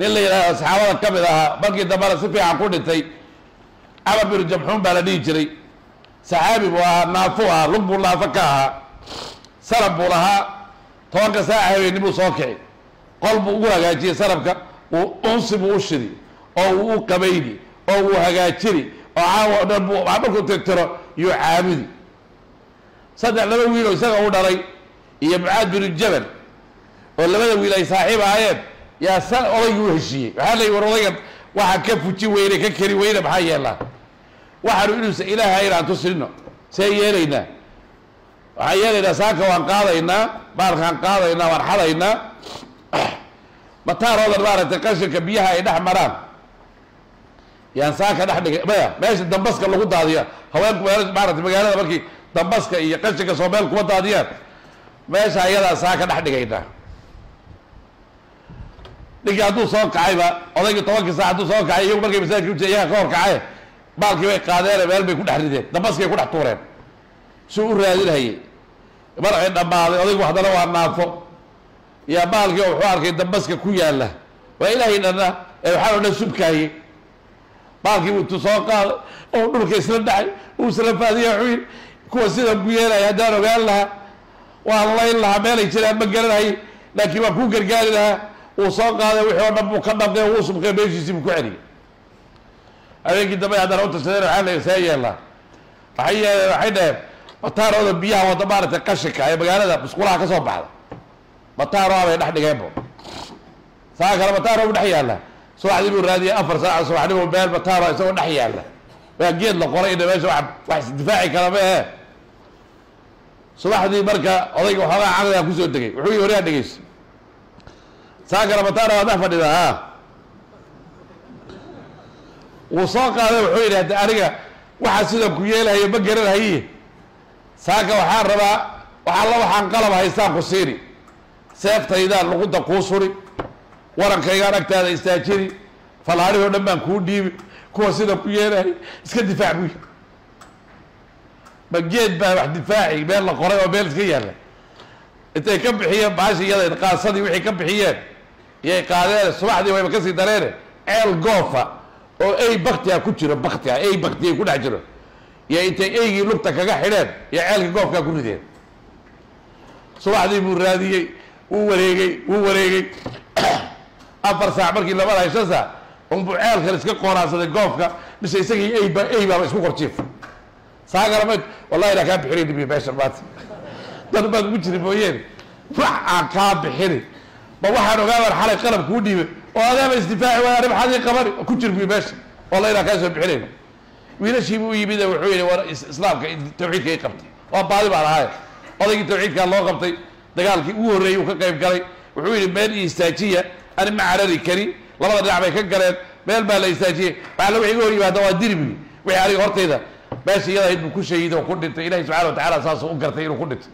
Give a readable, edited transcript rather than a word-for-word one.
Nin la yidhahdo saxaabada ka mid ahaa, markii dambena si fiican ku dhintay, Camar binu Jamxuun baa la dhihi jiray. Saxaabi buu ahaa, naafuu ahaa, lug buu naafo ka ahaa, sanab buu lahaa. 10-ka saaca habeenni buu soo kici, qol buu ugu hagaajiyey sanabka, uu unsi buu u shidi oo uu u qabayni oo uu hagaajini oo caawa o dhan buu markuu tirtiro yuu caabudi. Saddex laba wiil oo isaga u dhalay iyo Mucaad binu Jabal oo labada wiil ay saaxiib ahaayeen yaa sa odaygii u heshiiyey. Waxaa la yidhi, war odaygan waxaan ka fuji weyne, ka keri weyne, maxaa yeelnaa? Waxaanu inuusa ilaahay inaan tusino see yeelaynaa? Waxaan yeelaynaa, saaka waan qaadaynaa, baalkaan qaadaynaa, waan xadaynaa. Mataaroodan maaragtay qashinka biyaha ay dhex maraan yaan saaka dhex dhigay. Maya, meesha dambaska lagu daadiya, haweenku meel maaragtay magaalada markii dambaska iyo qashinka soo meel kuma daadiyaan, meesha ayadaa saaka dhex dhigaynaa. Ninkii hadduu soo kacayba, odaygii 10-kii saac hadduu soo kacay, iyagu markay masaajidka ujeed iyaga ka hor kacaye, baalkii bay qaadeene meel bay ku dhex rideen, dambaskay ku dhex tuureen. Si u raadinhayay markay dhammaaday, odaygu haddana waa naafo, yaa baalkii wuxuu arkay dambaska ku yaalla. Waa ilaahay dhanna ee waxaa o dhan subkaayey. Baalkii buu intuu soo qaaday oo dhulka isla dhacay, uu isla faadiya. Wuxuu yidhi, kuwa sidan ku yeelaya haddaan ogaan lahaa waan layn lahaa, meelay jiraan ma garanayay, laakiin waan kuu gargaari lahaa. Uu soo qaaday, wixii oo dhan buu ka dhaqay, wuu subkay, meeshiisii buu ku celiyey. Habeenkii dambe haddana u tashadeen. Waxaa la see yeelnaa? Waxay yeeleen, waxay dhaheen, mataarooda biyaha wada maaragtay qashinka ee magaalada musqulaha ka soo baxda, mataaro bay dhex dhigeenbo. Saa kale mataaro bu dhex yaalla. Subaxdii buu raadiyey, 4 saac subaxnimo meel mataaro isagoo dhex yaalla. Waa geed la qoray ina meesha wax isdifaaci kara ma ahe. Subaxdii marka odayga waxoogaa caqligaa kusoo degay, wuxuu yihi, waryaa dhegeyso, saa kale mataaro waa dhex fadhida. Ha, wuu soo qaaday. Wuxuu yidhi, hadda aniga waxaa sidan ku yeelahayo ma garanahaye, saaka waxaan rabaa waxalla waxaan qalab haystaan ku siini, seeftaydaan luqunta kuu suri, warankaygaan agtaada istaajini, falaarihii o dhan baan kuu dhiibi, kuwa sidan ku yeelahay iska difaac buy. Ma geed baa wax difaaci meel la qoray oo meel iska yaalla? Intay ka bixiyeen baashi iyada qaasadii wixii ka bixiyeen iyay qaadeen. Subaxdii wayba kasii dareene, ceel goofa oo ey baktiga ku jiro, baktiga ey baktiga ku dhex jiro, iyo intay eygii lugta kaga xidheen iyo ceelkii goofkaa ku rideen. Subaxdii buu raadiyey, wuu wareegey, wuu wareegey. 4 saac markii labada 5 saac unbuu ceelkan iska qooraansaday goofka, mise isagii eyba ey baaba isku korjiif. Saakana ma wallahi inaan kaa bixinayni bi meesha maanta, dad baad ugu jiri mooyeene wax aan kaa bixini. Ma waxaan ogaabaan xalay qalab kuu dhiibay oo adaaba isdifaaci waay, ani maxaad ii qabani? Ku jir buy meesha, wallahi inaan kaa soo bixinayni. Wiilashii buu yimid, wuxuu yihi, war islaamka tawxiidka ii qabtay, waa baadi baan ahay. Odaygii tawxiidkaa loo qabtay, dagaalkii ugu horreeyey uu ka qayb galay. Wuxuu yihi, meel i istaajiya, ani ma carari kari. Labada dhinac bay ka galeen, meel baa la istaajiyey. Waxaa la wixii iga hor yimaada waa diri buyi. Wixii aniga hortayda meesha iyada ahayd buu ku shahiiday oo ku dhintay. Ilahi subxana wa tacaala saasuu u gartay inuu ku dhintay.